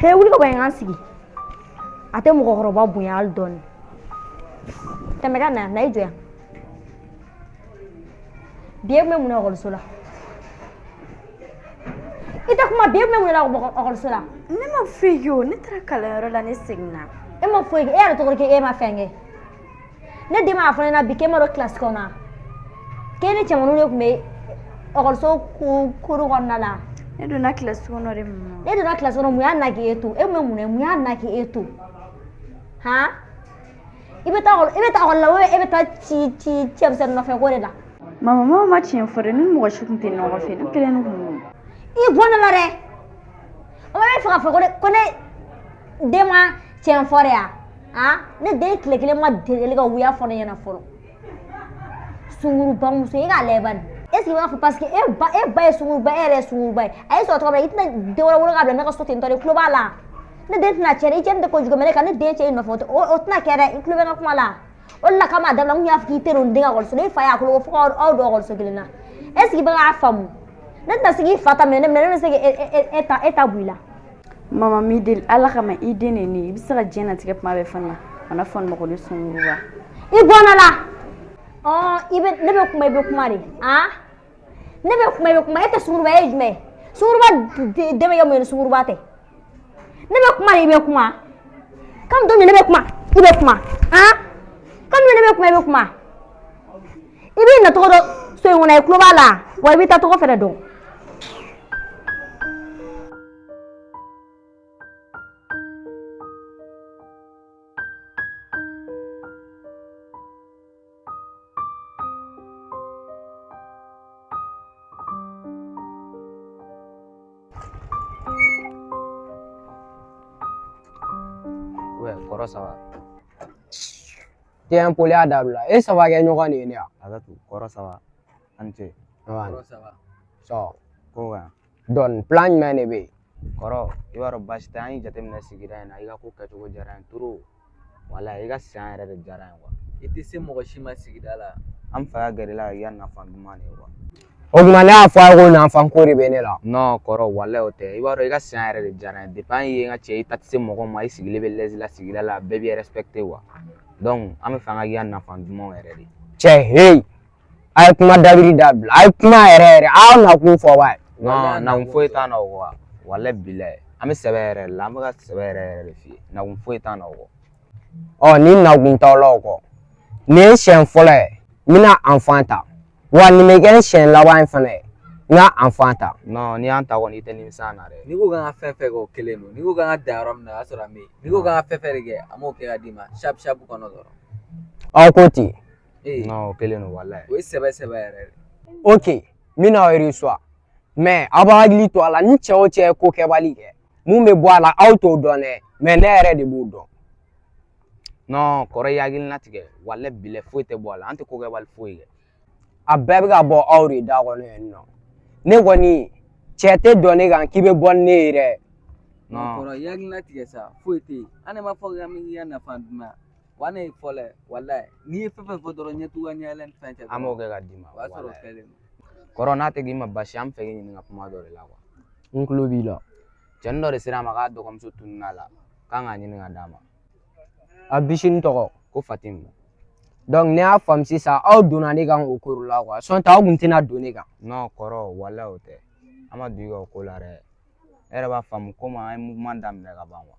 He, wuli ka bɔ yen, k'an sigi. A tɛ mɔgɔkɔrɔba bonya hali dɔɔni. Tɛmɛ ka na, na i jɔ yan. Bi e tun bɛ mun na ekɔliso la? I tɛ kuma. Bi e tun bɛ mun na ekɔliso la? Ne ma foyi kɛ o, ne taara kalanyɔrɔ la, ne seginna. E ma foyi kɛ? E yɛrɛ tɔgɔ k'e ma fɛn kɛ. Ne den m'a fɔ ne ɲɛna bi k'e ma don kilasi kɔnɔ, k'e ni cɛmaninw de tun bɛ ekɔliso kuru kɔnɔna la. Ne donna kilasi kɔnɔ de, mama. Ne donna kilasi kɔnɔ, mun y'a na k'e to? E tun bɛ mun na? Mun y'a na k'e to han? I bɛ taa ekɔli la, e bɛ taa ci ci cɛmisɛnnin nɔfɛ ko de la. Mama, mama ma tiɲɛ fɔ dɛ. Ne ni mɔgɔ si tun tɛ ɲɔgɔn fɛ, ne kelen de tun don. I bɔ ne la dɛ! O bɛ fɛ k'a fɔ ko ne den ma tiɲɛ fɔ de ya? Han, ne den tile kelen ma deli ka wuya fɔ ne ɲɛna fɔlɔ. Sunguruba muso, e k'a lajɛ bani. Est ce que i b'a fɔ parce que e ba ye sunguruba, e yɛrɛ ye sunguruba ye, a ye sɔrɔ cogo min na, i tɛna den wɛrɛ wolo k'a bila ne ka so ten tɔ de? I tulo b'a la, ne den tɛna cɛ dɛ. I cɛ tɛ kojugu mɛ ne kan ne den cɛ i nɔfɛ, o tɛna kɛ dɛ. I tulo bɛ n ka kuma la. O de la kama a dabila. N kun y'a fɔ k'i tɛ don n den ka ekɔliso la, i fa y'a kolo fo k'aw don ekɔliso kelen na. Est ce que i bɛ k'a faamu? Ne tɛna se k'i fa ta minɛ ne minɛ, ne bɛ se k'e ta bɔ i la. Mama, m'i deli Ala kama, i den de ne, i bɛ se ka diɲɛnatigɛ kuma bɛɛ fɔ ne ma, kana fɔ ne ma ko ne sunguruba. I bɔ ne la. Ɔ, i bɛ ne bɛ kuma, i bɛ kuma de. Han, ne bɛ kuma, i bɛ kuma. E tɛ sunguruba, e ye jumɛn ye? Sunguruba den bɛ kɛ mun ye ni sunguruba tɛ? Ne bɛ kuma de, i bɛ kuma. Comme don min ne bɛ kuma, i bɛ kuma. Han, comme ne bɛ kuma, i bɛ kuma. I b'i nacogo dɔn so in kɔnɔ, i tulo b'a la wa, i b'i taacogo fɛnɛ dɔn. Ouais, kɔrɔ, ça va? Tɛ impoli a dabila. E saba kɛ ɲɔgɔn de ye ne ya. Hakɛ to, kɔrɔ, ça va? An ce. Kɔrɔ, ça va. So. Ko kan. Dɔɔni, plan jumɛn de bɛ yen? Kɔrɔ, i b'a dɔn baasi tɛ. An ye jateminɛ sigida in na, i ka ko kɛcogo diyara n ye trop. Walayi, i ka siyan yɛrɛ de diyara n ye quoi. I tɛ se mɔgɔ si ma sigida la. An bɛ fɛ ka gɛrɛ i la ka k'i ka nafa duman de ye quoi. O tuma ne y'a fɔ a ye ko nafan ko de bɛ ne la. Non kɔrɔ, walayi o tɛ. I b'a dɔn i ka siyan yɛrɛ de diyara n ye. Depuis an ye n ka cɛ, i ta tɛ se mɔgɔ ma, i sigilen bɛ l'aise la sigida la, bɛɛ b'i respecter quoi. Donc an bɛ fɛ an ka k'i ka nafa dumanw yɛrɛ de. Cɛ, hey, a ye kuma dabiri dabila, a ye kuma yɛrɛ yɛrɛ, a y'aw nakun fɔ wa ye. Non, nakun foyi t'an na o kɔ. Walayi bilayi, an bɛ sɛbɛ yɛrɛ de la, an bɛ ka sɛbɛ yɛrɛ yɛrɛ de f'i ye. Nakun foyi t'an na o kɔ. Ɔ, ni nakun t'aw la o kɔ, nin ye siɲɛ fɔlɔ ye n bɛna enfant ta, wa nin bɛ kɛ n siɲɛ laban ye fana ye n ka enfant ta. Non, n'i y'an ta kɔni, i tɛ nimisa an na dɛ. N'i ko k'an ka fɛn fɛn kɛ, o kelen don. N'i ko k'an ka dan yɔrɔ min na, o y'a sɔrɔ an bɛ yen. N'i ko k'an ka fɛn fɛn de kɛ, an b'o kɛ ka d'i ma sharp sharp kɔnɔ dɔrɔn. Aw ko ten. Ee. Non, o kelen don walayi. O ye sɛbɛ sɛbɛ yɛrɛ de. Ok, n bɛna aw reçoit, mais aw b'a hakili to a la, ni cɛ o cɛ ye ko kɛbali kɛ, mun bɛ bɔ a la, aw t'o dɔn dɛ, mais ne yɛrɛ de b'o dɔn. Non kɔrɔ, i hakilina tigɛ. Walayi bilayi, foyi tɛ bɔ a la, an tɛ ko kɛbali foyi kɛ. A bɛɛ bɛ ka bɔ aw de da kɔnɔ yen nɔ. Ne kɔni, cɛ tɛ dɔn ne kan k'i bɛ bɔ ni ne ye dɛ. Non kɔrɔ, i hakilina tigɛ sa, foyi tɛ yen. An de m'a fɔ k'an bɛ k'i ka nafa duman wa, ne ye fɔlɔ ye walayi. N'i ye fɛn fɛn fɔ dɔrɔn, ɲɛtugu ɲɛ yɛlɛ ni fɛn cɛ. An b'o kɛ ka d'i ma. O y'a sɔrɔ o kɛlen don. Kɔrɔ, n'a tɛ k'i ma basi, an bɛ fɛ k'i ɲininka kuma dɔ de la quoi. N tulo b'i la. Cɛnin dɔ de sera a ma k'a dɔgɔmuso tununna la, k'an k'a ɲini ka d'a ma. A bisini tɔgɔ? Ko Fatimu. Donc ne y'a faamu sisan, aw donna ne kan o ko la quoi, sinon aw kun tɛna don ne kan. Non kɔrɔ, walayi o tɛ. An ma don i ka o ko la dɛ. E yɛrɛ b'a faamu komi an ye mouvement daminɛ ka ban quoi.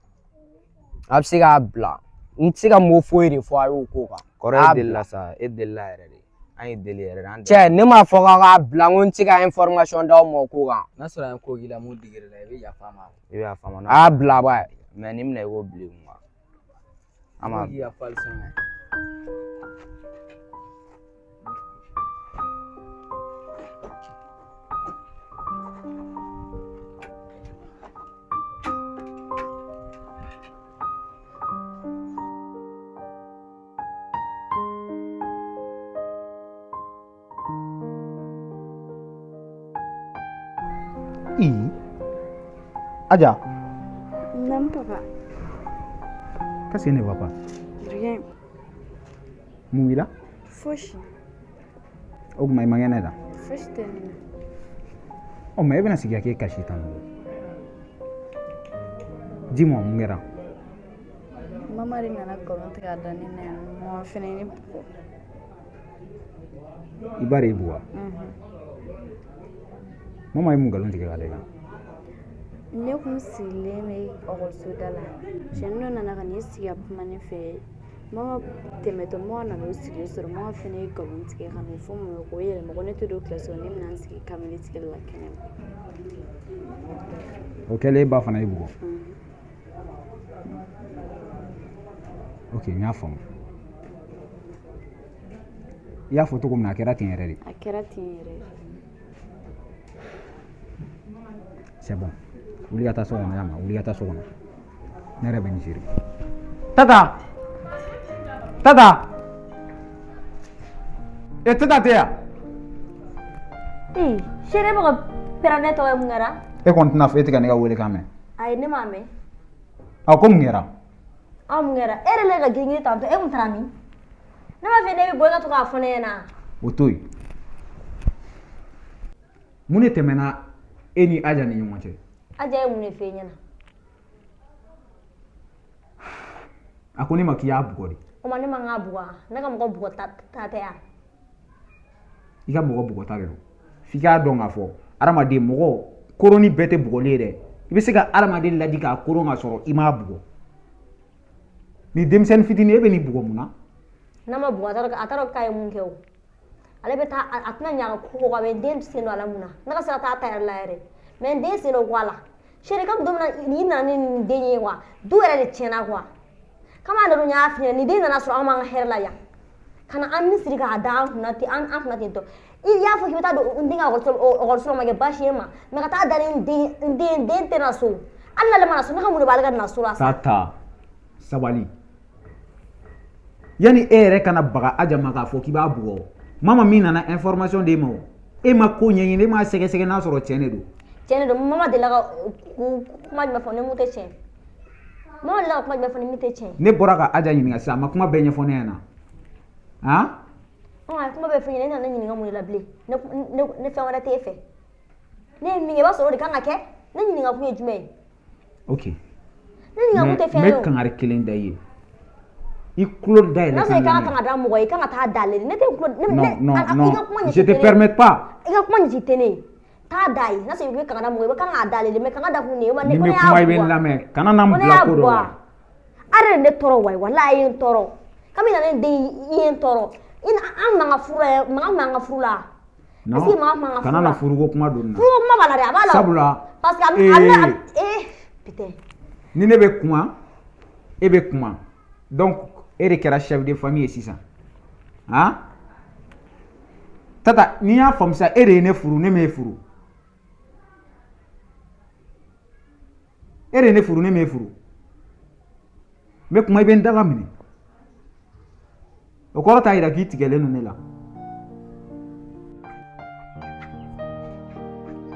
A bɛ se k'a bila, n tɛ se ka mot foyi de fɔ a y'o ko kan. Kɔrɔ, e delila sa, e delila yɛrɛ de. An ye deli yɛrɛ de. An Cɛ, ne m'a fɔ k'aw k'a bila, n ko n tɛ se ka information d'aw ma o ko kan. N'a sɔrɔ an ye ko k'i la mun digir'i la, i bɛ yafa an ma. I bɛ yafa an ma. A y'a bila ba ye. Mais nin minɛ, i k'o bila i kun quoi. An b'a k'i yafa halisa. I. Adja. Non, papa. Qu'est-ce qui ne va pas? Rien. Mun b'i la? Fosi. O tuma i man kɛnɛ da? Fosi tɛ ne na. Ɔ, mais e bɛna sigi ka k'e kasi tan? Dis-moi mun kɛra? Mama de nana nkalon tigɛ a da ne na yan mama fɛnɛ ye ne bugɔ. I ba de y'i bugɔ? Mama ye mun nkalon tigɛ k'ale kan? Ne kun sigilen bɛ ekɔliso da la, cɛnin dɔ nana ka n'i sigi ka kuma ne fɛ. Mama tɛmɛtɔ, mama nana o sigilen sɔrɔ. Mama fɛnɛ ye nkalon tigɛ ka n'o fɔ mama ye k'o yɛlɛma ko ne tɛ don kilasi kɔnɔ, ne bɛna n sigi kamalen tigɛ la kɛnɛma. O kɛlen e ba fana y'i bugɔ? Ok, n y'a faamu. I y'a fɔ cogo min na, a kɛra ten yɛrɛ de. A kɛra ten yɛrɛ de. C'est bon, wuli ka taa so kɔnɔ. Y'a mɛn? Wuli ka taa so kɔnɔ, ne yɛrɛ bɛ nin gérer. Tata, Tata, e Tata tɛ yan? Ee, chérie, bɛ ka pɛrɛn ne tɔgɔ ye, mun kɛra? E kɔni tɛna fɔ e tɛ ka ne ka welekan mɛn? Ayi, ne m'a mɛn. A ko mun kɛra? An mun kɛra? E yɛrɛ le ka girin girin tantɔ, e kun taara min? Ne m'a fɔ ne bɛ bɔ, i ka to k'a fɔ ne ɲɛna. O to yen, mun de tɛmɛna e ni Aja ni ɲɔgɔn cɛ? Aja ye mun de f'e ɲɛna? A ko ne ma k'i y'a bugɔ de. O ma ne ma n k'a bugɔ, ne ka mɔgɔ bugɔ ta tɛ yan. I ka mɔgɔ bugɔta de don. F'i k'a dɔn k'a fɔ adamaden mɔgɔ koronni bɛɛ tɛ bugɔli ye dɛ. I bɛ se ka adamaden ladi k'a koron ka sɔrɔ i m'a bugɔ. Ni denmisɛnnin fitinin, e bɛ nin bugɔ mun na? N'a ma bugɔ, a t'a dɔn k'a ye mun kɛ o. Ale bɛ taa, a tɛna ɲa a ka ko kɔ, a bɛ n den sen don a la mun na? Ne ka sira t'a ta yɛrɛ la yɛrɛ, mais n den sen don kɔ a la. Chérie, comme don min na n'i nana ni nin den ye wa, du yɛrɛ de tiɲɛna quoi. Comme a nana, y'a f'i ɲɛna, nin den nana sɔrɔ anw b'an ka hɛrɛ la yan, ka na an misiri k'a da an kunna ten, an kunna ten tɔ. I y'a fɔ k'i bɛ taa don n den ka ekɔliso la, o ma kɛ baasi ye ma, mais ka taa da ni n den, n den den tɛ na so. Hali n'ale ma na so, ne ka mun de b'ale ka na so la sa? Tata, sabali. Yanni e yɛrɛ kana baga Aja ma k'a fɔ k'i b'a bugɔ, mama min nana information d'e ma, o e ma ko ɲɛɲini, e m'a sɛgɛsɛgɛ n'a sɔrɔ tiɲɛ de don? Tiɲɛ de don. Mama delila ka kuma jumɛn fɔ ni mun tɛ tiɲɛ? Mama delila ka kuma jumɛn fɔ ni min tɛ tiɲɛ? Ne bɔra ka Aja ɲininka sisan, a ma kuma bɛɛ ɲɛfɔ ne ɲɛna han. Ɔ, a ye kuma bɛɛ fɔ n ɲɛna, e nana ne ɲininka mun de la bilen? Ne fɛn wɛrɛ t'e fɛ. Ne ye min kɛ, i b'a sɔrɔ o de kan ka kɛ. Ne ɲininka kun ye jumɛn ye? Ok. Ne ɲininka kun tɛ fɛn ye o. N bɛ kangari kelen da i ye, i tulo dayɛlɛ. N'a sɔrɔ i kan ka da mɔgɔ ye, i kan ka taa da ale de. Ne tɛ tulo ne. Non non non, je te permets pas. I ka kuma ɲɛci tɛ ne ye. Taa da ye, n'a sɔrɔ i bɛ kanga da mɔgɔ ye, i bɛ kan k'a da ale de, mais kanga da kun de ye. Ni n bɛ kuma, i bɛ n lamɛn, kana na n bila ko dɔ la. A yɛrɛ de ne tɔɔrɔ wa, walahi a ye n tɔɔrɔ. Kabini nana ne den, i ye n tɔɔrɔ. I an man ka furu la, mankan b'an ka furu la. Non, kana na furuko kuma don nin na. Furuko kuma b'a la dɛ, a b'a la. Sabula parce que a bɛ ee putain. Ni ne bɛ kuma, e bɛ kuma, donc e de kɛra chef de famille ye sisan. Han Tata, n'i y'a faamu sisan, e de ye ne furu, ne m'e furu. E de ye ne furu, ne m'e furu. N bɛ kuma, i bɛ n daga minɛ. O kɔrɔ t'a yira k'i tigɛlen don ne la.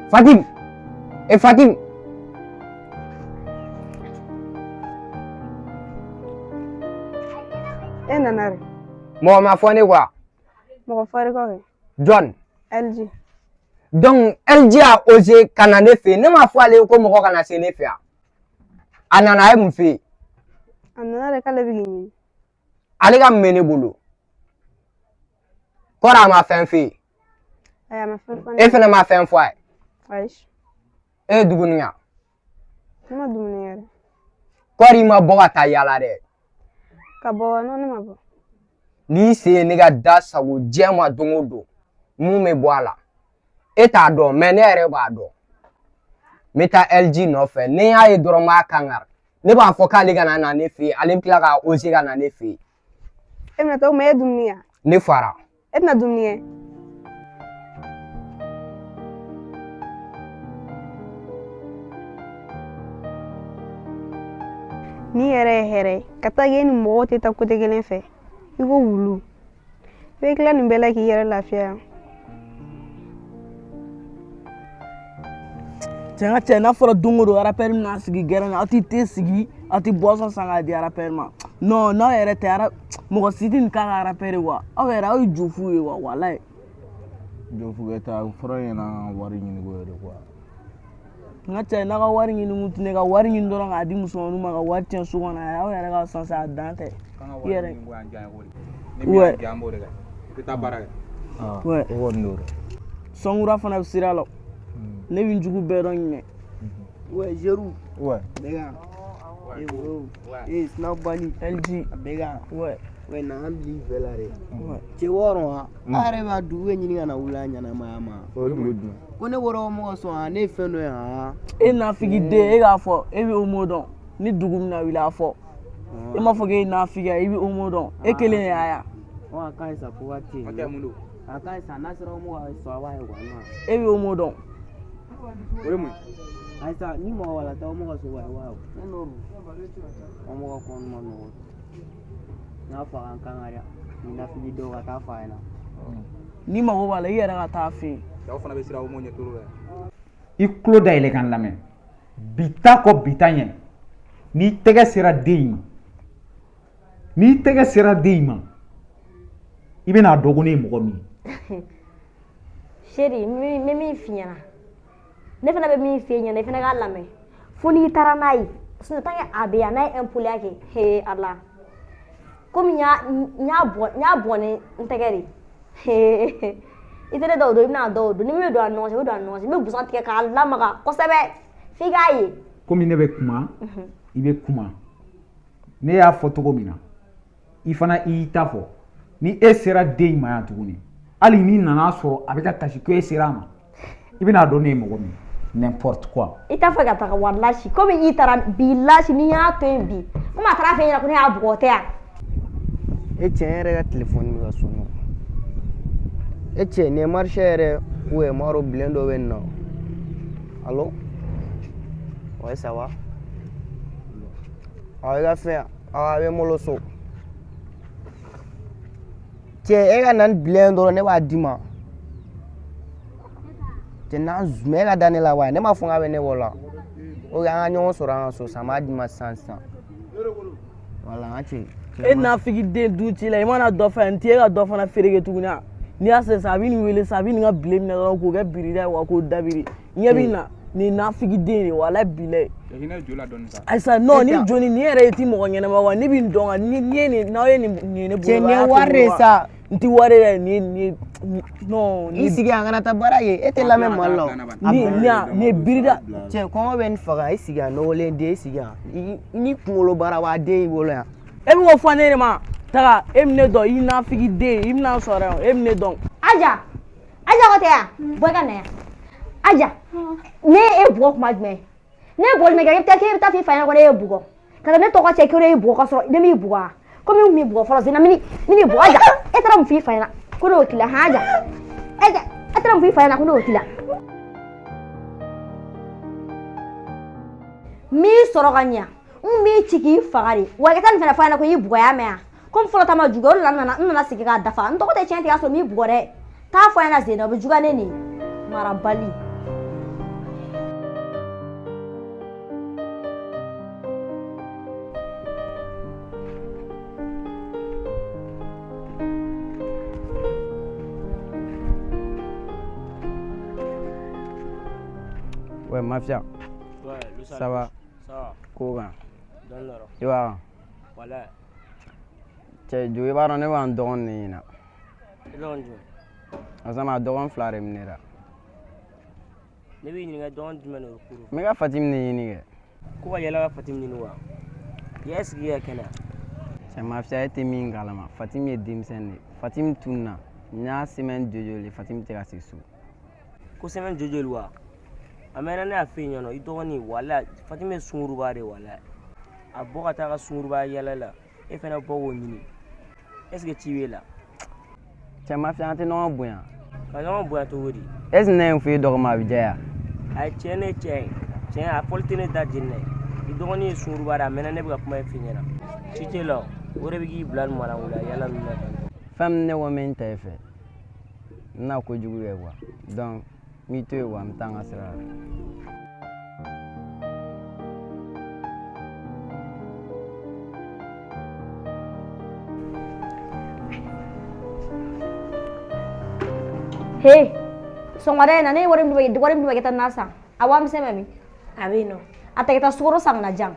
Fatim, e Fatim. E nana de? Mɔgɔ ma fɔ ne quoi. Mɔgɔ fɔr'i kɔ kɛ. Jɔn? LG. Donc LG a osé ka na ne fɛ yen. Ne m'a fɔ ale ye ko mɔgɔ kana se ne fɛ yan. A nana, a ye mun fɛ yen? A nana de k'ale bɛ k'i ɲini. Ale ka mun bɛ ne bolo? Kɔrɔ a ma fɛn fɛ yen. Ayi, a ma fɛn fɔ ne. E fɛnɛ ma fɛn fɔ a ye? Ayi. E ye dumuni kɛ? Ne ma dumuni kɛ dɛ. Kɔri i ma bɔ ka taa yala dɛ? Ka bɔ wa? Non, ne ma bɔ. N'i sen ye ne ka da sago diɲɛ ma don o don, mun bɛ bɔ a la? E t'a dɔn, mais ne yɛrɛ b'a dɔn. N bɛ taa LG nɔfɛ, ni n y'a ye dɔrɔn n b'a kangari. Ne b'a fɔ k'ale kana na ne fɛ yen, ale bɛ tila ka oser ka na ne fɛ yen. E bɛna taa o ma, e ye dumuni kɛ? Ne fara. E tɛna dumuni kɛ? Nin yɛrɛ ye hɛrɛ ye ka taa k'e ni mɔgɔw tɛ taa côté kelen fɛ i ko wulu. I bɛ tila nin bɛɛ la k'i yɛrɛ lafiya yan. Cɛ, n ka cɛ, n'a fɔra don o don rappeur bɛna sigi gɛrɛn na, aw tɛ te sigi, aw tɛ boisson san k'a di rappeur ma. Non, n'aw yɛrɛ tɛ ara, mɔgɔ si tɛ nin k'a ka rappeur ye wa. Aw yɛrɛ, aw ye jofu ye wa, walayi. Jofukɛ ta fɔra ɲɛna, wari ɲini ko yɛrɛ quoi. N ka cɛ n'a ka wari ɲini kun tɛ ne ka wari ɲini dɔrɔn k'a di musomaninw ma ka wari tiɲɛ so kɔnɔ aw yɛrɛ ka san sa a dan tɛ. I yɛrɛ. Ouais. Ouais. O kɔni don dɛ. Sɔnkura fana bɛ sira la. Ne bɛ n jugu bɛɛ dɔn ɲinɛ. Ouais, Jérou. Ouais. Bɛgan. Eh, bro. Eh, Snap Bani. LG. Bɛgan. Ouais. Ouais, na an bil'i fɛ la dɛ. Ouais. Cɛ wɔɔrɔ wa? A yɛrɛ b'a dugu bɛ ɲini ka na wuli a ɲɛnamaya ma. O ye dugu jumɛn? Ko ne bɔra mɔgɔ sɔn wa? Ne ye fɛn dɔ ye han. E nafigi den e k'a fɔ e bɛ omo dɔn ni dugu bɛna wuli a fɔ. E m'a fɔ k'e ye nafigi ye i bɛ omo dɔn e kelen de y'a ye. Ɔ a ka ɲi sa ko ka tɛ yen. A ka ɲi sa n'a sera mɔgɔ ka sɔn a b'a ye quoi. E bɛ omo dɔn. O ye mun ye? Ayi sa ni mɔgɔ wala taa mɔgɔ so wa wa. Ne n'o o mɔgɔ kɔni ma nɔgɔn. N'a faga an kan ka dɛ. Ni nafigi dɔw ka taa f'a ɲɛna. N'i mago b'a la i yɛrɛ ka taa fɛ yen. Cɛw fana bɛ siran o ɲɛ toro la. I tulo dayɛlɛ ka n lamɛn. Bi ta kɔ bi ta ɲɛ. N'i tɛgɛ sera den in ma, n'i tɛgɛ sera den in ma, i bɛna dɔn ko ne ye mɔgɔ min ye. Chérie, n bɛ min f'i ɲɛna, ne fana bɛ min f'e ɲɛna, i fana k'a lamɛn. Fo n'i taara n'a ye, sinon tant que a bɛ yan, n'a ye impoliya kɛ, he Ala. Komi n y'a bɔn ni n tɛgɛ de ye. I tɛ ne dɔw dɔn, i bɛna dɔw dɔn. Ni min bɛ don a ni ɲɔgɔn cɛ, i bɛ don a ni ɲɔgɔn cɛ. N bɛ busan tigɛ k'a lamaga kosɛbɛ f'i k'a ye. Komi ne bɛ kuma, i bɛ kuma. Ne y'a fɔ cogo min na, i fana i y'i ta fɔ. Ni e sera den in ma yan tuguni, hali n'i nana sɔrɔ a bɛ ka kasi ko e sera a ma, i bɛna dɔn ne ye mɔgɔ min ye. N'importe quoi. I t'a fɛ ka taga walahi komi i taara bilahi n'i y'a to yen bi komi a taara fɛ ɲɛna ko ne y'a bugɔ o tɛ yan. E cɛ n yɛrɛ ka telefɔni bɛ ka sonné. E cɛ nin ye marché yɛrɛ ko ye m'a dɔn bilen dɔ bɛ nin na. Allo? Ouais, ça va? Awɔ i ka fɛn awɔ a bɛ n bolo so. Cɛ e ka na ni bilen dɔrɔn ne b'a d'i ma. Cɛ n'an zumɛ e ka da ne la wa ne m'a fɔ k'a bɛ ne bɔ la. Ok an ka ɲɔgɔn sɔrɔ an ka so sisan n b'a d'i ma sisan sisan. Voilà an ka cɛ. E nafigi den dun ci la i mana dɔ fɛ n t'i e ka dɔ fana feereke tuguni a n'i y'a se sa a bɛ nin wele sa a bɛ nin ka bilen minɛ dɔrɔn k'o kɛ birida ye wa k'o dabiri ɲɛ bɛ na nin nafigi den de walayi bilayi. Ayisa non ni joni nin yɛrɛ ti mɔgɔ ɲɛnama wa ne bɛ nin dɔn ka ni ni ye nin n'aw ye nin ye ne bolo. Cɛ nin ye wari de sa. N ti wari yɛrɛ nin ye non. I sigi an kana taa baara kɛ e tɛ lamɛn Mali la o. Nin ye birida. Cɛ kɔngɔ bɛ nin faga i sigi yan nɔgɔlen den i sigi yan ni kunkolo baara b'a den i bolo yan. E bɛ k'o fɔ ne de ma taga e bɛ ne dɔn i nafigi den i bɛna sɔrɔ yan e bɛ ne dɔn. Aja Aja ko tɛ yan bɔ i ka na yan Aja ne ye e bugɔ kuma jumɛn ne ye bugɔli min kɛ i bɛ taa k'e bɛ taa f'i fa ɲɛna ko ne ye bugɔ ka na ne tɔgɔ cɛ ko ne ye bugɔ ka sɔrɔ ne m'i bugɔ wa komi n kun m'i bugɔ fɔlɔ Zena n bɛ n'i bugɔ Aja e taara mun f'i fa ɲɛna ko ne y'o k'i la han Aja Aja e taara mun f'i fa ɲɛna ko ne y'o k'i la n m'i sɔrɔ ka ɲa n b'i ci k'i faga de wa i ka taa nin fana f'a ɲɛna ko i y'i bugɔ y'a mɛn wa komi fɔlɔ ta ma juguya o de la n nana sigi k'a dafa n tɔgɔ tɛ tiɲɛ tigɛ sɔrɔ n m'i bugɔ dɛ taa fɔ a ɲɛna Zena o bɛ juguya ne nin marabali. Ouais, mafia. Ouais, le Ça va? Ça va. Ko kan. Dɔɔni dɔrɔn. I b'a Walayi. Cɛ jo i b'a dɔn ne b'an dɔgɔnin de ɲini. I dɔgɔnin jumɛn? Azama a dɔgɔnin fila de minɛra. Ne b'i ɲininka dɔgɔnin jumɛn de kuru? N bɛ ka Fatimi de ɲini kɛ. Ko ka yɛlɛ ka Fatimi ɲini wa? I y'a sigi ka kɛnɛya. Cɛ mafia e tɛ min kalama Fatimi ye denmisɛnnin de ye. Fatimi tununna n y'a semaine joli Fatimi tɛ ka se so. Ko semaine joli wa? A mɛnna ne y'a f'e ɲɛna i dɔgɔnin walayi Fatimi ye sunkuruba de ye walayi. A bɔ ka taa ka sunkuruba yɛlɛ la e fana bɔ k'o ɲini. Est ce que ci b'e la? Cɛ mafia an tɛ ɲɔgɔn bonya. Ka ɲɔgɔn bonya cogo di? Est ce que ne ye n f'i dɔgɔma a bɛ diya? A ye tiɲɛ ne cɛ ye tiɲɛ a fɔli tɛ ne da jeni dɛ. I dɔgɔnin ye sunkuruba de ye a mɛnna ne bɛ ka kuma in f'i ɲɛna. Ci t'e la o de bɛ k'i bila nin manawula yala ninnu na tan. Fɛn min ne ko n bɛ n ta i fɛ n bɛna kojugu kɛ quoi donc n b'i to yen quoi n bɛ taa n ka sira la. He sɔgɔmada in na ne ye wari min d'u ma k'i taa na san a wari misɛn bɛ min? A bɛ yen nɔ. A ta i ka taa sukaro san ka na jan.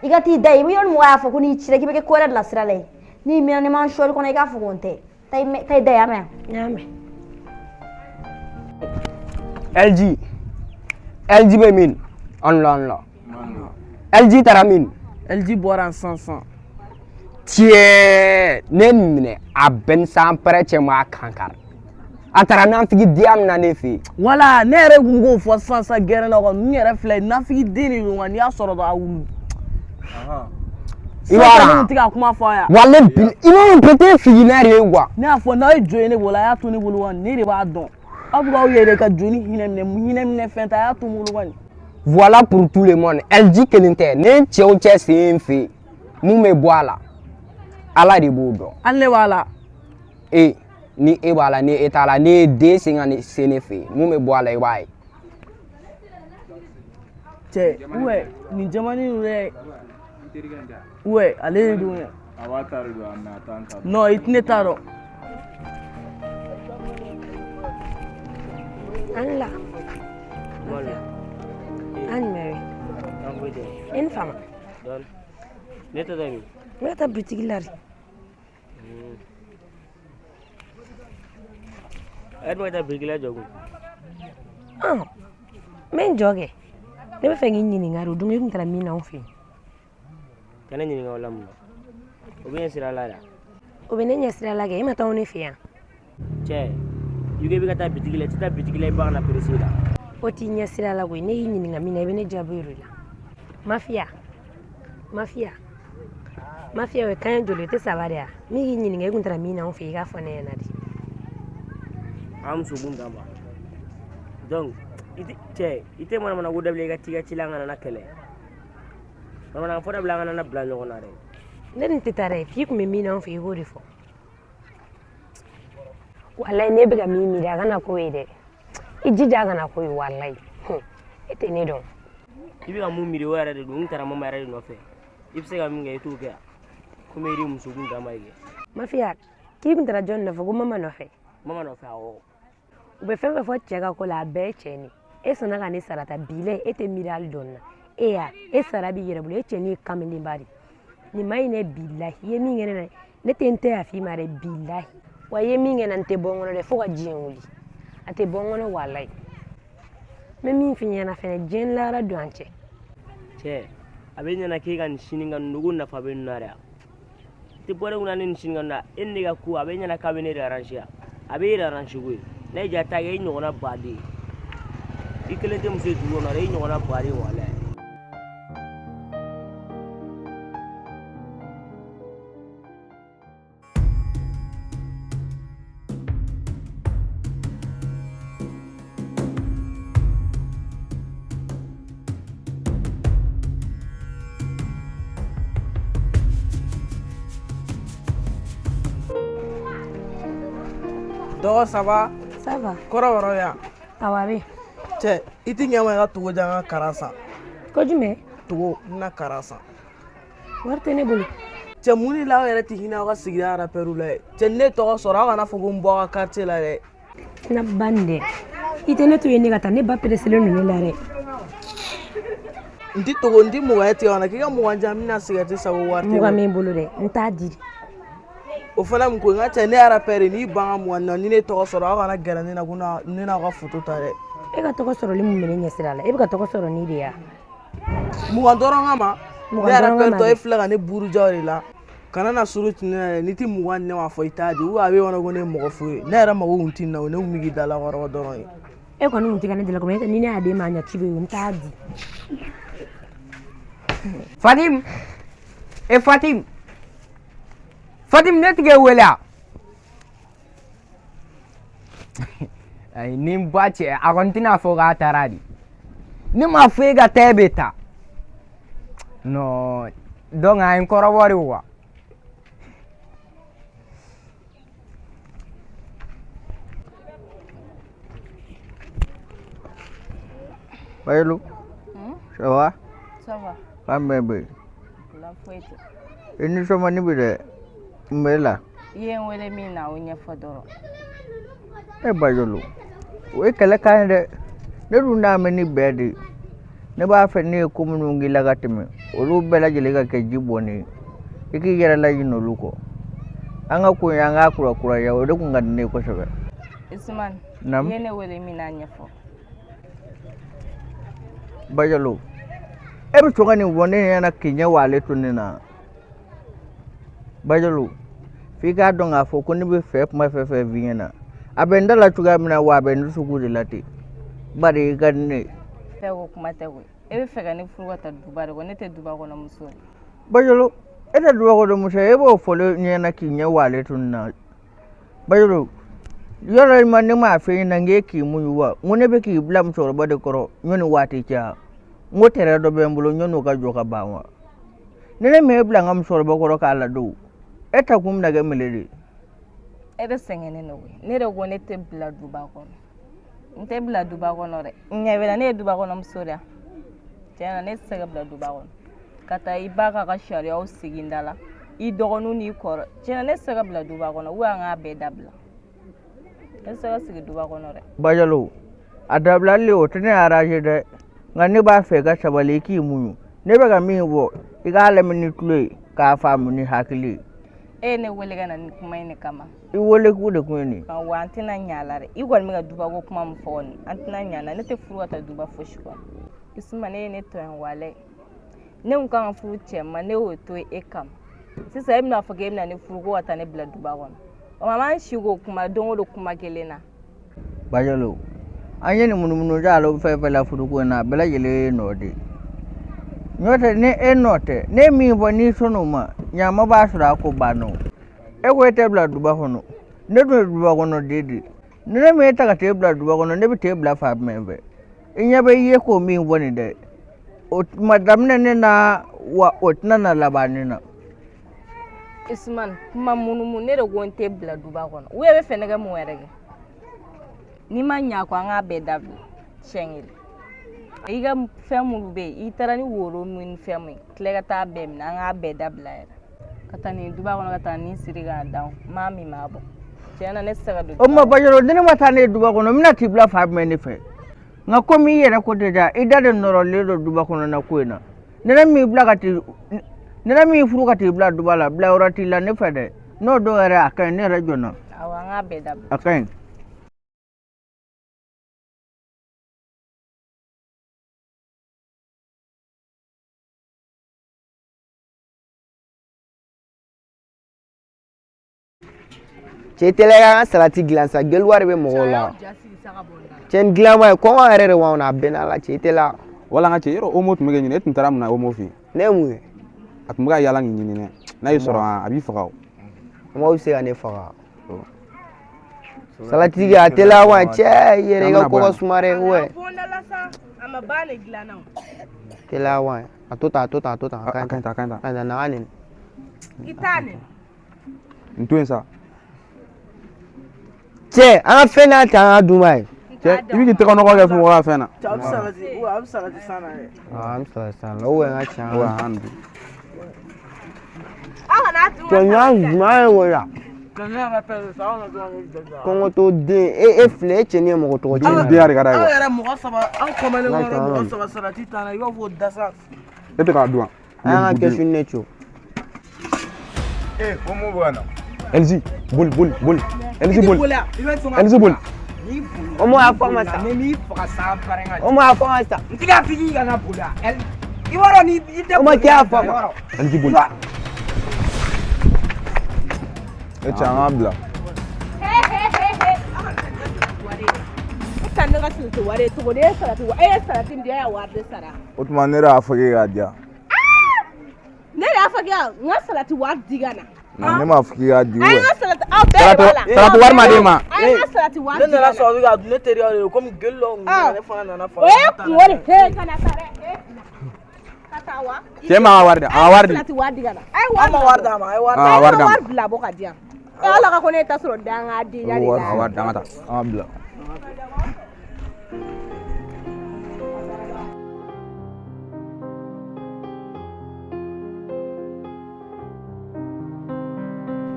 I ka t'i da yen. I bɛ yɔrɔ mɔgɔ y'a fɔ ko n'i cira k'i bɛ kɛ ko wɛrɛ de la sira la yen. N'i mɛnna n'i ma sɔli kɔnɔ i k'a fɔ ko n tɛ. Taa i da yen, a mɛn. N y'a mɛn. LG LG bɛ min? An la an la. LG taara min? LG bɔra sisan sisan. Tiɲɛ ne nin minɛ a bɛɛ ni san pɛrɛ cɛ ma kan kari. A taara nafigi diya min na ne fɛ yen. Wala ne yɛrɛ kun k'o fɔ sisan sisan gɛrɛn na kɔni ninnu yɛrɛ filɛ nafigi den de don nka n'i y'a sɔrɔ dɔrɔn a wulu. I b'a dɔn. Ne tun tɛ ka kuma fɔ a ye. Wale bi i b'a dɔn peut-être figinɛ de ye quoi. Ne y'a fɔ n'aw ye jo ye ne bolo a y'a to ne bolo wa ne de b'a dɔn. Aw bɛ k'aw yɛrɛ ka jo ni hinɛ minɛ hinɛ minɛ fɛn tɛ a y'a to n bolo kɔni. Voilà pour tout le monde. LG kelen tɛ ne cɛ o cɛ sen ye n fɛ yen mun bɛ bɔ a la Ala de b'o dɔn. Hali ne b'a la. E ni e b'a la ni e t'a la ne ye den sen ka ne se ne fɛ yen mun bɛ bɔ a la i b'a ye. Cɛ ouais nin jamanin ninnu yɛrɛ ouais ale de don dɛ. A b'a ta de don a mɛ a t'an ta dɔn. Non i tɛ ne ta dɔn. An la. An jumɛn ye? I ni fama. Ne tɛ taa min? Ne bɛ taa bitigi la de. E dun ka taa bitigi la jɔ kun. N bɛ n jɔ kɛ. Ne bɛ fɛ k'i ɲininka de o don i tun taara min na anw fɛ yen. Ka ne ɲininka o la mun na? O bɛ ɲɛ sira la de. O bɛ ne ɲɛ sira la kɛ e ma taa ne fɛ yan. Cɛ i ko i bɛ ka taa bitigi la i tɛ taa bitigi la i ba kana perese la. O t'i ɲɛ sira la koyi ne y'i ɲininka min na i bɛ ne jaabi o de la. Mafiya mafiya mafiya o ye kan ye joli o tɛ saba de ya min k'i ɲininka i kun taara min na anw fɛ yen i k'a fɔ ne ɲɛna de. An muso kun dama donc i tɛ cɛ i tɛ manamana ko dabila i ka t'i ka ci la an kana na kɛlɛ manamana fɔ dabila an kana na bila ɲɔgɔn na dɛ. Ne dun tɛ taa dɛ k'i kun bɛ min na anw fɛ yen i k'o de fɔ. Walayi ne bɛ ka min miiri a kana k'o ye dɛ i jija a kana k'o ye walayi e tɛ ne dɔn. I bɛ ka mun miiri o yɛrɛ de don n taara mama yɛrɛ de nɔfɛ i bɛ se ka min kɛ i t'o kɛ yan komi e de ye muso kun dama ye kɛ. Mafiya k'i kun taara jɔn nɔfɛ ko mama nɔfɛ. Mama nɔfɛ awɔ. U bɛ fɛn fɛn fɔ cɛ ka ko la a bɛɛ ye cɛ ni e sɔnna ka ne sara ta bilayi e tɛ miiri hali dɔɔni na e y'a e sara b'i yɛrɛ bolo e cɛnin ye kamelenba de nin ma ɲinɛ bilahi i ye min kɛ ne na ne tɛ n tɛ yafa i ma dɛ bilahi wa i ye min kɛ n na n tɛ bɔ n kɔnɔ dɛ fo ka diɲɛ wuli a tɛ bɔ n kɔnɔ walayi n bɛ min f'i ɲɛna fɛnɛ diɲɛ ni lahara don an cɛ. Cɛ a bɛ ɲɛna k'e ka nin sini ka nugu nafa bɛ nin na dɛ i tɛ bɔ ne kunna ne nin sini ka na e ni ne ka ko a bɛ ɲɛna k'a bɛ ne de arrange a bɛ e de arrange koyi n'a y'i diya taa kɛ i ɲɔgɔnna baden i kelen tɛ muso ye dugu kɔnɔ dɛ i ɲɔgɔnna baden walayi. Dɔgɔ ça va? Ça va. Kɔrɔbɔrɔ yan. Awɔ a bɛ yen. Cɛ i ti ɲɛ ma i ka togo di an ka kara san. Ko jumɛn? Togo n na kara san. Wari tɛ ne bolo. Cɛ mun de la aw yɛrɛ tɛ hinɛ aw ka sigida rapɛriw la ye cɛ ni ne tɔgɔ sɔrɔ aw kana fɔ ko n bɔ aw ka quartier la dɛ. Na ba nin dɛ i tɛ ne to yen ne ka taa ne ba pereselen don ne la dɛ. N ti togo n ti 20 ye tigɛ kɔnɔ k'i ka 20 di yan n bɛna sigɛriti san ko wari tɛ n 20 bɛ n bolo dɛ n t'a di. O fana mun ko n ka cɛ ne ye rapɛri n'i ban ka 20 na ni ne tɔgɔ sɔrɔ aw kana gɛrɛ ne na ko ne n'aw ka foto ta dɛ. E ka tɔgɔ sɔrɔli mun bɛ ne ɲɛsira la e bɛ ka tɔgɔ sɔrɔ ni de ya. 20 dɔrɔn kama ne rapɛri tɔ e filɛ ka ne buruja o de la kana na suru ci ne na dɛ n'i ti 20 di ne ma fɔ i t'a di ou a bɛ kɔnɔ ko ne ye mɔgɔ fu ye ne yɛrɛ mago kun tɛ nin na o ne kun bɛ k'i da lakɔrɔba dɔrɔn ye. E kɔni kun tɛ ka ne dala kɔmi ni ne y'a d'e ma a ɲɛ ci bɛ ye n t'a di. Fatim e Fatim Fatim ne tigɛ wele a ayi ni n ba cɛ a kɔni tɛna fɔ k'a taara de ne m'a fɔ e ka taa e bɛ taa non donc a ye n kɔrɔbɔ de wa. Bayelu, ça va? Ça va. Kan bɛ bɛ La foyi tɛ. I nisɔn bi dɛ n bɛ la. I ye n wele min na o ɲɛfɔ dɔrɔn. E Bayelu, o ye kɛlɛ kan ye dɛ. Ne dun n'a mɛn ni bɛɛ de ye. Ne b'a fɛ ne ye ko minnu k'i la ka tɛmɛ, olu bɛɛ lajɛlen ka kɛ ji bɔnnen ye. I k'i yɛrɛ laɲinɛ olu kɔ. An ka ko in an k'a kurakuraya, o de kun ka di ne ye kosɛbɛ. Usumani, Naamu. i ye ne wele min na ɲɛfɔ. Bajalo, e bɛ sɔn ka nin fɔ ne ɲɛna k'i ɲɛ walen to ne na. Bajalo, f'i k'a dɔn k'a fɔ ko ne bɛ fɛ kuma fɛn fɛn f'i ɲɛna. A bɛ n da la cogoya min na wa a bɛ n dusukun de la ten. Bari i ka di ne ye. Fɛ ko kuma tɛ koyi. E bɛ fɛ ka ne furu ka taa duba de kɔ, ne tɛ duba kɔnɔ muso ye. Bajalo, e tɛ duba kɔnɔ muso ye, e b'o fɔ ne ɲɛna k'i ɲɛ walen to ne na. Bajalo, yɔrɔ ma ne m'a f'i ɲɛna k'e k'i muɲu wa? N ko ne bɛ k'i bila musokɔrɔba de kɔrɔ ɲɔni waati cɛ wa? N ko tɛrɛ dɔ bɛ n bolo ɲɔni o ka jɔ ka ban wa? Ni ne m'e bila n ka musokɔrɔba kɔrɔ k'a ladon, e ta kun bɛna kɛ mele de ye. E de sɛgɛnnen don koyi. Ne de ko ne tɛ bila duba kɔnɔ. N tɛ bila duba kɔnɔ dɛ. N ɲɛ bɛ na ne ye duba kɔnɔ muso de ye. Tiɲɛ na ne tɛ se ka bila duba kɔnɔ. Ka taa i ba k'a ka sariyaw sigi n da la. I dɔgɔninw n'i kɔrɔ. Tiɲɛ na ne tɛ se ka bila duba kɔnɔ. Ou an k'a bɛɛ dabila. Ne tɛ se ka sigi duba kɔnɔ dɛ. Bajalo, a dabilali o tɛ ne arranger dɛ. Nka ne b'a fɛ i ka sabali i k'i muɲu. Ne bɛ ka min fɔ, i k'a lamɛn ni tulo ye k'a faamu ni hakili ye. E ye ne wele ka na nin kuma in de kama. I wele kun de kun ye nin ye. Wa an tɛna ɲɛ a la dɛ. I kɔni bɛ ka dubako kuma min fɔ kɔni, an tɛna ɲɛ a la. Ne tɛ furu ka taa duba fosi kɔnɔ. Isuma, ne ye ne tɔɲɔ walayi. Ne kun kan ka furu cɛ ma, ne y'o to e kama. Sisan e bɛna fɔ k'e bɛna ne furu ko ka taa ne bila duba kɔnɔ. O ma an si k'o kuma don o don kuma kelen na. Bajalo, an ye nin munumunu jalo fɛn fɛn la furuko in na, a bɛɛ lajɛlen ye nɔ de ye. N'o tɛ ni e nɔ tɛ, ne ye min fɔ n'i sɔnn'o ma, ɲama b'a sɔrɔ a ko banna o. E ko e tɛ bila duba kɔnɔ, ne dun ye duba kɔnɔ den de ye. Ni ne m'e ta ka t'e bila duba kɔnɔ, ne bɛ t'e bila fan jumɛn fɛ? I ɲɛ bɛ i ye k'o min fɔ nin dɛ, o ma daminɛ ne na wa o tɛna na laban ne na. Usumani, kuma munumunu, ne de ko n tɛ bila duba kɔnɔ. U yɛrɛ bɛ fɛ ne ka mun yɛrɛ kɛ? N'i ma ɲa kɔ, an k'a bɛɛ dabila siɲɛ kelen. I ka fɛn minnu bɛ yen, i taara ni woro min ni fɛn min ye, tila ka taa bɛɛ minɛ, an k'a bɛɛ dabila yɛrɛ. Ka taa nin duba kɔnɔ ka taa nin siri k'a da n m'a min m'a bɔ. Tiɲɛ na ne tɛ se ka don. O ma Bajalo, ni ne ma taa ne ye duba kɔnɔ, n bɛna t'i bila fan jumɛn de fɛ? Nka komi i yɛrɛ ko tɛ da, i da de nɔrɔlen don duba kɔnɔna ko in na. Ni ne m'i bila ka t'i, ni ne m'i furu ka t'i bila duba la, bila yɔrɔ t'i la ne fɛ dɛ. N'o dɔw yɛrɛ a ka ɲi, ne yɛrɛ jɔnna. Awɔ, an k'a bɛɛ dabila. A ka ɲi. Cɛ teliya ka an ka salati dilan sa, gɛluwa de bɛ mɔgɔw la. Cɛ nin dilan man ɲi, kɔngɔ yɛrɛ de b'anw na, a bɛɛ n'a la cɛ teliya. Wala n ka cɛ, yɔrɔ Omo tun bɛ k'e ɲini, e tun taara mun na Omo fɛ yen? Ne ye mun ye? A tun bɛ ka yaala k'i ɲini dɛ, n'a y'i sɔrɔ a b'i faga o. Omo bɛ se ka ne faga. Salati a teliya wa cɛ, i yɛrɛ i ka ko ka suma dɛ, ouais. Teliya wa, a to tan, a to tan, a to tan. A ka ɲi tan, a ka ɲi tan. A ka ɲi tan, na ka nin. I t'a nɛni. N to yen sa. Cɛ, an ka fɛn n'a ta an ka dun ba ye. Cɛ, i bɛ k'i tɛgɛ nɔgɔ kɛ mɔgɔ ka fɛn na. Cɛ, a bɛ salati, a bɛ salati san na dɛ. Aa, an bɛ salati san na, ou bien an ka cɛ. Ou bien an dun. Aw kana dun. Cɛ, ɲɔ jumɛn ye o la? Kɔngɔtɔ den, e filɛ, e cɛnin ye mɔgɔ tɔgɔ tiɲɛ. Den de ka d'a ye. Aw yɛrɛ mɔgɔ saba, aw kɔmɛlen kɔrɔ mɔgɔ saba salati t'an na, i b'a fɔ ko dasa. E tɛ k'a dun wa? An ka kɛsu ne co. Eh, Omo bɛ ka na. Elzi, boli, boli, boli. Elzi, boli. Elzi, boli. Omo y'a fɔ ma sa. Ne m'i faga sa pɛrɛn ka. Omo y'a fɔ ma sa. N tɛ k'a f'i k'i kana boli a. I b'a dɔn ni i tɛ. Omo k'i y'a fɔ ma. Elzi, boli. E cɛ, an k'a bila. E ka ne ka salati wari ye cogo di? E ye salati e ye salati min di, e y'a wari de sara. O tuma ne de y'a fɔ k'e k'a di yan. Ne de y'a fɔ k'e ka n ka salati wari di ka na. Ne m'a fɔ k'i k'a di. A ye n ka salati aw bɛɛ de b'a la. Salati wari ma d'e ma. A ye n ka salati wari Ne di ka nana na. sɔrɔ a bɛ k'a dun, ne terikɛ de don, komi geli dɔ tun bɛ ne na, ne fana nana fara. O ye kungo de ye. Ka na sa dɛ. Ka taa wa. Cɛ ma ka wari di, a ka wari di. Salati wari di ka na. A ye An ma wari d'a ma, a ye wari d'a ma. A ye wari bila bɔ ka di yan. E ala ka ko ne ta sɔrɔ dangadenya de la. A wari di, an ka taa. An ka bila.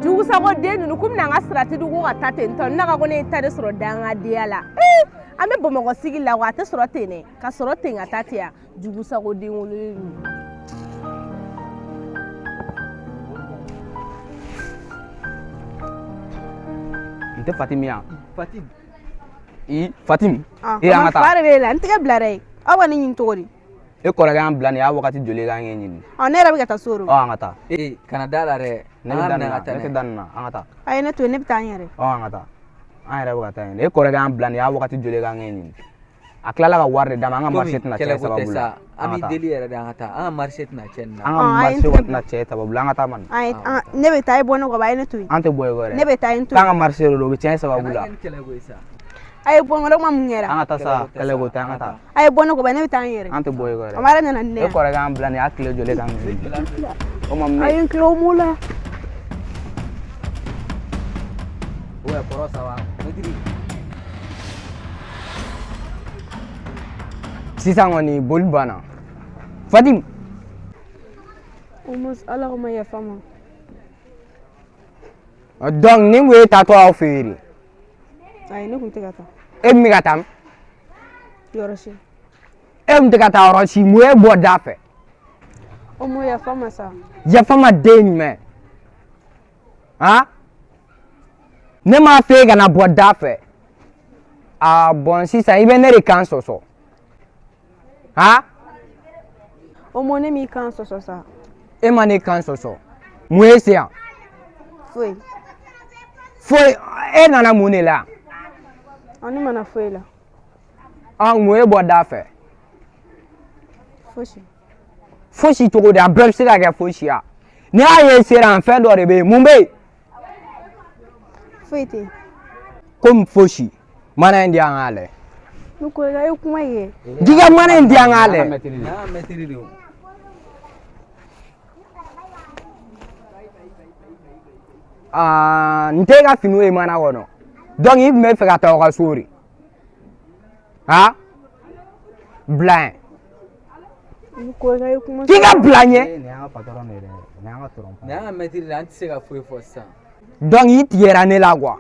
Jugusago den ninnu k'u bɛna n ka salati dun ko ka taa ten tɔ, ne ka ko ne ye ta de sɔrɔ dangadenya la. An bɛ Bamakɔ sigi la wa a tɛ sɔrɔ ten dɛ, ka sɔrɔ ten ka taa ten yan, jugu sago den wololen don. N tɛ Fatim yan. Fatim. I Fatim. E an ka taa. Fa de b'e la, n tɛgɛ bila dɛ. Aw ka ne ɲini cogo di? E kɔrɔkɛ y'an bila nin y'a wagati joli k'an k'e ɲini. Ɔ, ne yɛrɛ bɛ ka taa so de. Ɔ, an ka taa. Ee, kana da la dɛ. Ne bɛ da nin na, ne tɛ da nin na, an ka taa. A ye ne to yen, ne bɛ taa n yɛrɛ. Ɔ, an ka taa. An yɛrɛ bɛ ka taa yen. E kɔrɔkɛ y'an bila nin y'a wagati joli k'an k'e ɲini. A tilala ka wari de d'a ma, an ka marché tɛna tiɲɛ sababu la. An b'i deli yɛrɛ de, an ka taa. An ka marché tɛna tiɲɛ nin na. An ka marché kɔni tɛna tiɲɛ sababu la, an ka taa man. Ne bɛ taa, e bɔ ne kɔ, a ye ne to yen. An tɛ bɔ e kɔ dɛ. Ne bɛ taa, n to yen. K'an ka marché de don, o bɛ tiɲɛ sababu la. A ye bɔ n kɔ, ne kuma mun kɛra? An ka taa sa, kɛlɛ ko tɛ, an ka taa. A ye bɔ ne kɔ, ne bɛ taa n yɛrɛ. An tɛ bɔ e kɔ dɛ. A ma yɛrɛ nana ni ne E ye. kɔrɔkɛ y'an bila nin y'a tile joli k'an ɲini. O ma A ye n tila o m'o la. Ouais, kɔrɔ saba. Mɛtiri. Sisan kɔni boli banna. Fatim. Omo, Ala ko ma yafa ma. Donc nin kun ye taatɔ aw fɛ yen de. Ayi, ne kun tɛ ka taa. E min bɛ ka taa min? Yɔrɔ si. E min tɛ ka taa yɔrɔ si, mun ye bɔ da fɛ? Omo, yafa ma sa. Yafa ma den jumɛn? Han? Ne m'a f'e kana bɔ da fɛ. Aa bon, sisan i bɛ ne de kan sɔsɔ. Han? Omo, ne m'i kan sɔsɔ sa. E ma ne kan sɔsɔ. Mun ye se yan? Foyi. Foyi, e nana mun de la? Ɔ, ne ma na foyi la. Ɔ, mun ye bɔ da fɛ? Fosi. Fosi cogo di? A bɛɛ bɛ se ka kɛ fosi ya. N'i y'a ye sera yan, fɛn dɔ de bɛ yen. Mun bɛ yen? Foyi tɛ yen. Komi fosi. Mana in di an k'a lajɛ. Ne kɔrɔkɛ, a ye kuma kɛ. K'i ka mana in di an k'a lajɛ. N'an ka mɛtiri de o. Aa, n t'e ka finiw ye mana kɔnɔ. Donc i tun bɛ fɛ ka taa aw ka so de. Han? Bila yen. Ne kɔrɔkɛ, a ye kuma. K'i ka bila n ɲɛ. Nin y'an ka patron de ye dɛ. Nin y'an ka tɔrɔn. Nin y'an ka mɛtiri de, an tɛ se ka foyi fɔ sisan. Donc i tigɛra ne la quoi.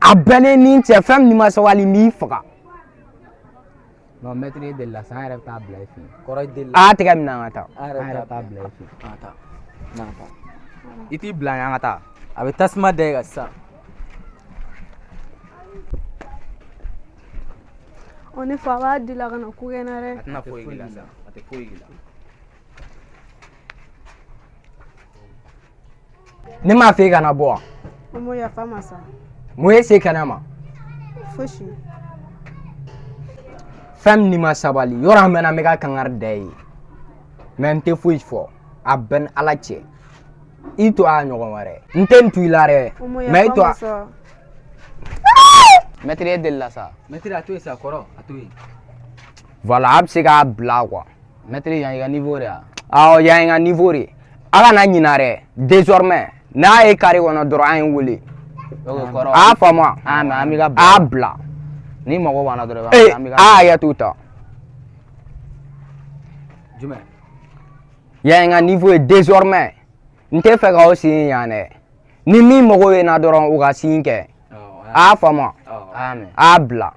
A bɛɛ ne ni cɛ, fɛn min ma sabali, n b'i faga. Non, mɛtiri e delila sa, an yɛrɛ bɛ taa bila i fɛ yen. Kɔrɔ i delila. A y'a tɛgɛ minɛ, an ka taa. An An yɛrɛ yɛrɛ bɛ taa bila i fɛ yen. An ka taa. N'an ka taa. I t'i bila yen, an ka taa. A bɛ tasuma da e kan sisan. Ɔ, ne fa b'a di la ka na ko kɛ n na dɛ. A tɛna foyi k'i la sa. A tɛ foyi k'i la. Ne m'a f'e kana bɔ wa? Omo, yafa ma sa. Mun ye se kɛnɛ ma? Fosi. Fɛn min n'i ma sabali, yɔrɔ an mɛnna, n bɛ ka kangari da i ye. Mais n tɛ foyi fɔ. A bɛɛ ni Ala cɛ. I to a ɲɔgɔn wɛrɛ. N tɛ n to i la dɛ. Omo, Mais i yafa to ma a. sa. Mɛtiri e delila sa. Mɛtiri a to yen sa, kɔrɔ a to yen. Voilà, a bɛ se k'a bila quoi. Mɛtiri yan y'i ka niveau de ye wa? Awɔ, yan ye n ka niveau de ye. A kana ɲina dɛ. Désormais, n'a ye carré kɔnɔ dɔrɔn, an ye wele. Ok kɔrɔ. A y'a faamu wa? An mɛ an b'i ka A bila. y'a bila. N'i mago b'an na dɔrɔn, Ee, an b'i ka a y'a hakɛ to ta. Jumɛn? Yan ye n ka niveau ye désormais. N tɛ fɛ k'aw sen yan dɛ. Ni min mago bɛ n na dɔrɔn, o ka signe kɛ. A y'a faamu wa? An mɛ. A y'a bila.